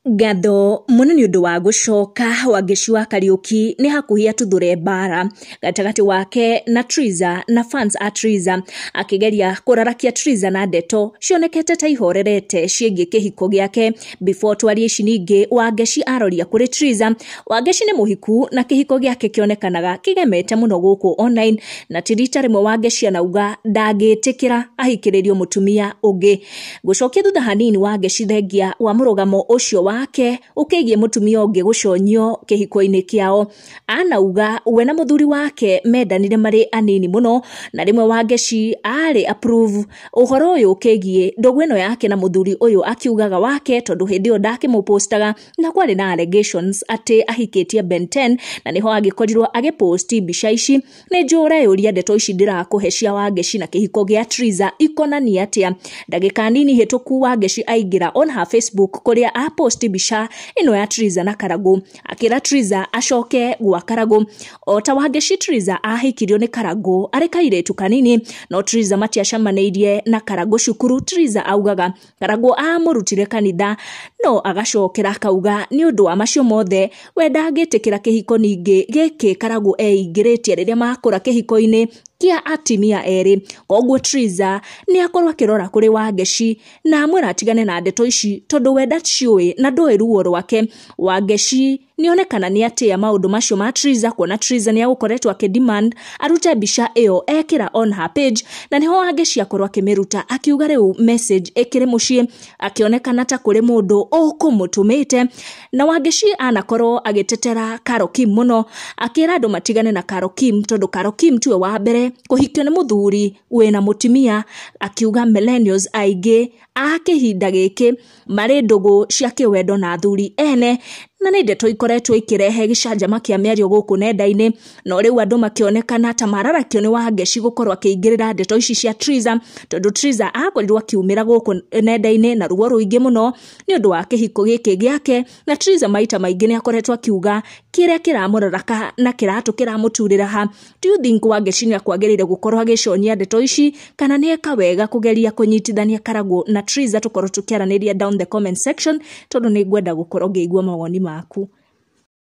Ngatho mũno nĩ ũndũ wa gũcoka Wangeci wa Kariũki nĩ hakuhĩ atuthũre mbara gatagatĩ wake na Triza na fans a Triza, akĩgeria kũrarakia Triza na ndeto cionekete ta ihorerete ciĩgiĩ kĩhiko gĩake. Before twarie ici ningĩ Wangeci aroria kũrĩ Triza. Wangeci nĩ mũhiku na kĩhiko gĩake kĩonekanaga kĩgemete mũno gũkũ online, na ti rita rĩmwe Wangeci anauga ndangĩtĩkĩra ahikĩrĩrio mũtumia ũngĩ. Gũcokia thutha hanini Wangeci thengia wa mũrũgamo ũcio wake ũkĩgiĩ mũtumia ũngĩ gũconyio kĩhiko-inĩ kĩao, anauga we na mũthuri wake mendanire marĩ anini mũno, na rĩmwe Wangeci arĩ approve ũhoro ũyũ ũkĩgiĩ ndũgũ ĩno yake na mũthuri ũyũ akiugaga wake, tondũ hĩndĩ ĩyo ndakĩmũpostaga na kwarĩ na allegations atĩ ahikĩtie Ben 10, na nĩho agĩkorirwo agĩposti mbica ici. Nĩ njũre ũria ndeto ici ndĩrakũhe cia Wangeci na kĩhiko gĩa Triza ikonania atĩa. Ndagĩka nini hĩtũku Wangeci aingĩra on her Facebook kũrĩa aposti mbica ĩno ya Triza na Karagũ, akĩra Triza acoke gwa Karagũ. O ta Wangeci, Triza ahikirio nĩ Karagũ arĩ kairĩtu kanini, no Triza matiacemanĩirie na Karagũ cukuru. Triza augaga Karagũ amũrutire kanitha, no agacokera akauga nĩ ũndũ wa macio mothe we ndangĩtĩkĩra kĩhiko ningĩ gĩkĩ Karagũ eingĩrĩtie rĩrĩa makũra kĩhiko-inĩ kĩa atimia erĩ. Koguo Triza nĩ akorwo akĩrora kũrĩ Wangeci na amwĩra atigane na ndeto ici tondũ we ndaciũĩ na ndũĩ ruo rwake. Wangeci nĩonekana nĩ atĩa maũndũ macio ma Triza, kuona Triza nĩ agũkoretwo akĩ demand arute mbica ĩyo ekĩra on her page, na nĩho Wangeci akorwo akĩmĩruta akiuga rĩu message ĩkĩrĩ mũciĩ, akĩonekana ta kũrĩ mũndũ ũkũmũtũmĩte. Na Wangeci anakorwo agĩtetera Carol Kim mũno, akĩra andũ matigane na Carol Kim tondũ Carol Kim tiwe wa mbere kũhikio nĩ mũthuri wĩna mũtumia, akiuga millennials aingĩ a kĩhinda gĩkĩ marĩ ndũgũ cia kĩwendo na athuri ene, na nĩ ndeto ikoretwo ikĩrehe gĩcanjama kĩa mĩario gũkũ nenda-inĩ. No rĩu andũ makĩonekana ta mararakio nĩ Wangeci gũkorwo akĩingĩrĩra ndeto ici cia Triza, tondũ Triza akorirwo akiumĩra gũkũ nenda-inĩ na ruo rũingĩ mũno nĩ ũndũ wa kĩhiko gĩkĩ gĩake, na Triza maita maingĩ nĩ akoretwo akiuga kĩrĩa kĩramũraraka na kĩratũ kĩramũturĩra ha. Do you think Wangeci nĩ akwagĩrĩire gũkorwo agĩconia ndeto ici, kana nĩ eka wega kũgeria kũnyitithania Karagũ na Triza? Tũkorwo tũkĩaranĩria down the comment section, tondũ nĩ ngwenda gũkorwo ngĩigua mawoni maku.